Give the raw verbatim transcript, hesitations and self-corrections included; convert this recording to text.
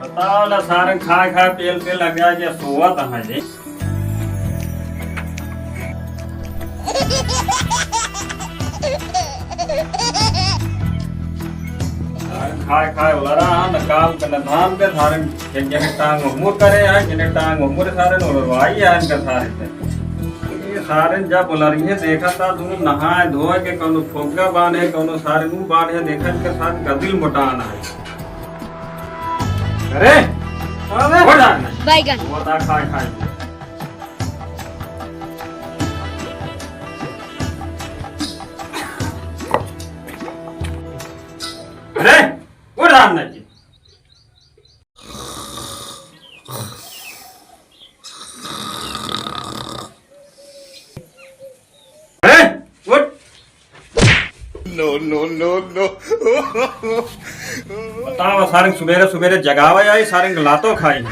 बताओ ना, सारे खाए खाए पेल पेल लग जाए, जे सोवत है जी। सारे खाए खाए उलरा है, न काम के न धाम के, सारे एक जने टांग मुर करे है, जने टांग मुर सारे न उलरवाई है इनके सारे से। ये सारे जब उलरिए देखा था, दोनों नहाए धोए के, कौनो फोगा बांधे, कौनो सारे मुंह बांधे, देखा इनके साथ का दिल मोटान है। अरे, अरे, हो जा। बैगन। वो था खाए खाए। अरे, उठ राम नाथ जी। अरे, उठ। No, no, no, no। बताओ, सारे सुबेरे सुबेरे जगावे आई, सारे लातो खाई।